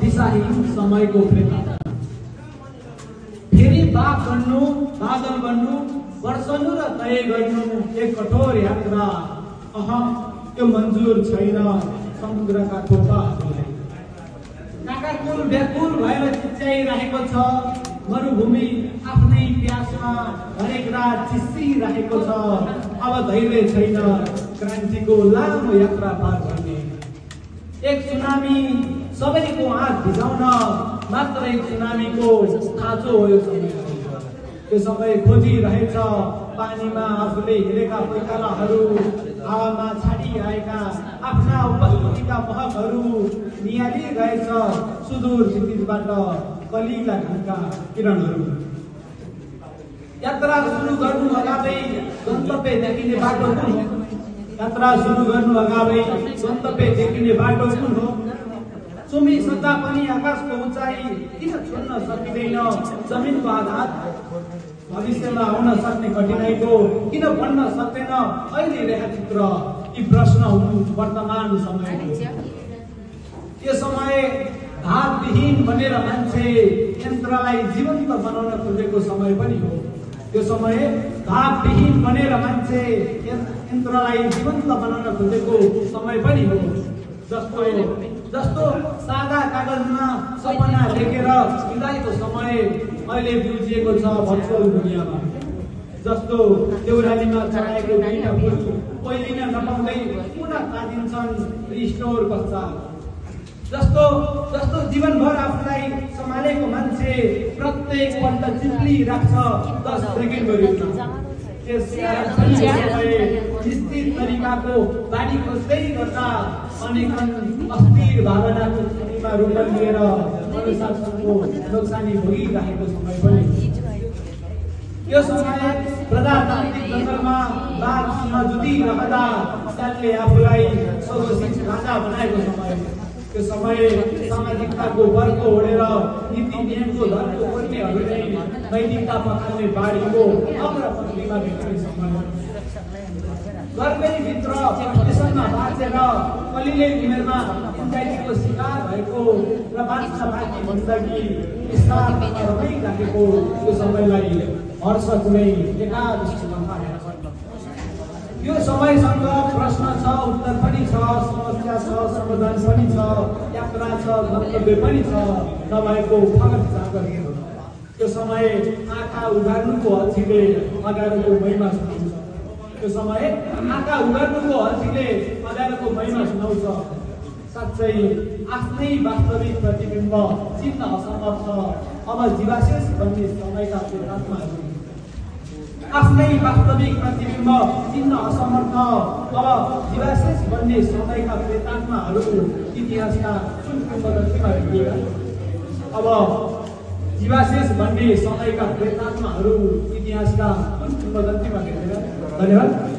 दिशाहीन समयको प्रेरणा। फेरि बादल बन्नु वर्षनु र तय गर्नु एक कठोर यात्रा। त्यो मन्जुर छैन समुद्रका थोपाहरूलाई। काकाकुल व्याकुल भएर चिच्याइरहेको छ मरुभूमि आफ्नै प्यासमा हरेक रात चिस्सिरहेको छ। अब धैर्य छैन क्रान्तिको लामो यात्रा पार गर्ने। एक सुनामी सबैको आँख भिजाउन मात्र एक सुनामीको खाँचो हो यो समय। त्यो समय खोजिरहेछ पानीमा आफूले हेरेका पैतालाहरू, हावामा छाडिआएका आफ्ना उपस्थितिका महकहरू निहालिरहेछ सुदूर क्षितिजबाट कलिला घामका किरणहरू। यात्रा सुरु गर्नु अगावै गन्तव्य देखिने बाटो कुन हो? यात्रा सुरु गर्नु अगावै गन्तव्य देखिने बाटो कुन हो? सुमी सदा पनि आकाशको उचाइ किन छोड्न सकिँदैन जमिनको आघात? भविष्यमा आउन सक्ने कठिनाइको किन बन्न सक्दैन अहिले रेखाचित्र? यी प्रश्न हुनु वर्तमान समयको। यो समय भावविहीन बनेर मान्छे यन्त्रलाई जीवन्त बनाउन खोजेको समय पनि हो। यो समय भावविहीन बनेर मान्छे यन्त्रलाई जीवन्त बनाउन खोजेको समय पनि हो। जस्तो सादा कागजमा सपना लेखेर विदाईको समय अहिले बुझिएको छ भर्चुअल दुनियाँमा। जस्तो देउरालीमा चढाएको दुईटा फुल पहिलिन नपाउँदै पुनः तादिन्छन् रिस्टोर पश्चात। जस्तो जीवनभर आफूलाई सम्हालेको मान्छे प्रत्येक पल्ट चिप्ली राख्छ 10 सेकेन्डको रिलमा। स्थिर तरिकाको बानी खोज्दै गर्दा अनेकन अस्थिर भावनाको छातीमा रोकल लिएर अनुशासनको नोक्सानी भोगिरहेको समय पनि। यो समय प्रजातान्त्रिक दलमा बादसँग जुधिरहँदा त्यसले आफूलाई सर्वोच्च राजा बनाएको समय। त्यो समय सामाजिकताको वर्ग ओढेर नीति नियमको धर्को कर्मीहरूले नैतिकता पखाल्ने बाढीको अग्रपङ्क्तिमा भेट्ने समय। गर्भेरीभित्र स्टेसनमा बाँचेर कलिले उमेरमा एन्जाइटीको शिकार भएको र बाँच्न बाँकी जिन्दगी विस्तारमा रमाइराखेको यो समयलाई हर्ष कुनै एकादशीमा पाएर। यो समयसँग प्रश्न छ, उत्तर पनि छ, समस्या छ, समाधान पनि छ, यात्रा छ, गन्तव्य पनि छ, नभएको फगत जागर। यो समय आँखा उघार्नुको अल्छीले अगाडिको महिमा सुनाउँछ। यो समय आँखा उघार्नुको अल्छीले अगाडिको महिमा सुनाउँछ। साँच्चै आफ्नै वास्तविक प्रतिबिम्ब चिन्न असमर्थ अब जीवाशेष बन्ने समयका प्रेतात्माहरू। आफ्नै वास्तविक प्रतिबिम्ब चिन्न असमर्थ अब जीवाशेष बन्ने समयका प्रेतात्माहरू इतिहासका कुन किंवदन्तीमा भेटिएका? अब जीवाशेष बन्ने समयका प्रेतात्माहरू इतिहासका कुन किंवदन्तीमा भेटेका? धन्यवाद।